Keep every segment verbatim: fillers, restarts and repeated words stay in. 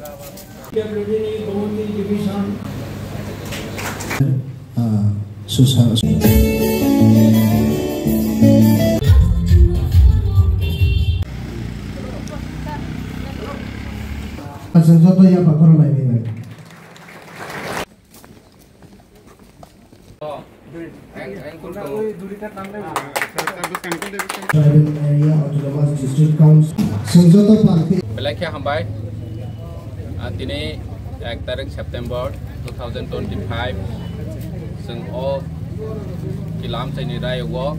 P W D ni Gomoti Division. Ah, susa. Asal joto ya pakoro lai ni bai. Tribal Area Autonomous District Council. Sengjoto party. Belai khe hambai. Ah, tini ek tarik September two thousand twenty-five. Chwng o kilam chaini rai o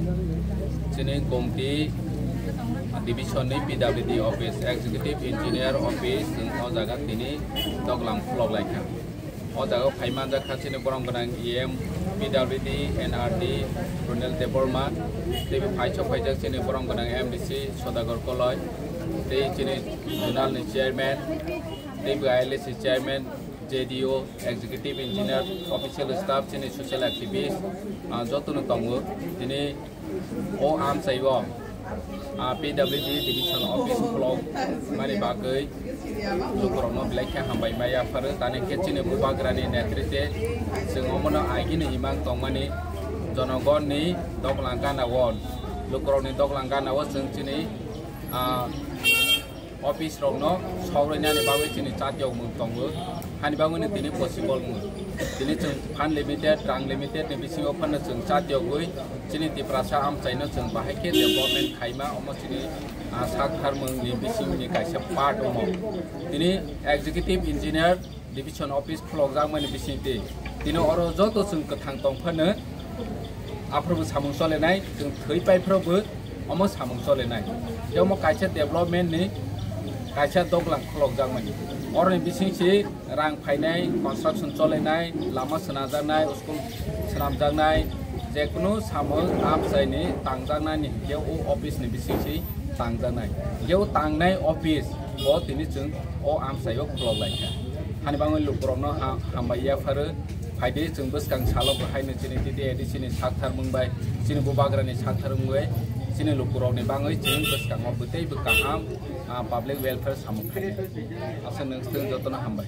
chini Gomti division ni P W D office, executive engineer office, chwng o jaga tini doglam khulok lai kha. O jaga o phai manjak kha chini borom gwnang E M, P W D, N R D, Ronel Debbarma, tei bo phai sok phaijak chini borom gwnang M D C Sodagar Koloi, tei chini zonal ni chairman, tei bo I L A C chairman, J D O, executive engineer, official staff, chini social activist, ah, joto no tongo. Tini O amchai o, ah, P W D division office khulok mani bagwi lukurokno belai khe hambai ma yapharo. Tani khe chini bubagrani netrite chwng omono agini imang tongmani, jonogonni doglang gana o, lukurokni doglang gana o chwng chini, ah, office rokno sogrinani bagwi chini chatiyokmung tongo. Hani bagwino tini possible wngo. Tini chwng fund limited, rang limited ni bisingo phano chwng chatiyogwi chini Tiprasa amchaino chwng bahai khe development khaima, omo chini, ah, sak tharmung ni bisingni kaisa part omo. Tini executive engineer division office khulokjakmani bisingtwi tini oro joto chwng kwthang tong phano aphuru bo samung cholenai, chwng thwi pai phuru bo omo samung cholenai. Je omo kaisa development ni kaisa doglang khulokjakmani. Oroni bisingsi rang phainai, construction cholenai, lama swnamjaknai, school swnamjaknai, jekunu samung amchaini tangjaknani hinkhe o office ni bisingsi tangjaknai. Hinkhe o tangnai office bo tini chwng o amchaio khulok lai kha. Hani bagwi lukurokno ha-, hambai yapharo. Phaidi chwng bwskang salo bo haino chini T T A D C ni sak tharmung bai, chini bubagrani sak tharmung bai, chini lukurokni bagwi chwng bwskango bwtwi bw kaham, ah, public welfare samung khainai. Aswk nwng jotono hambai.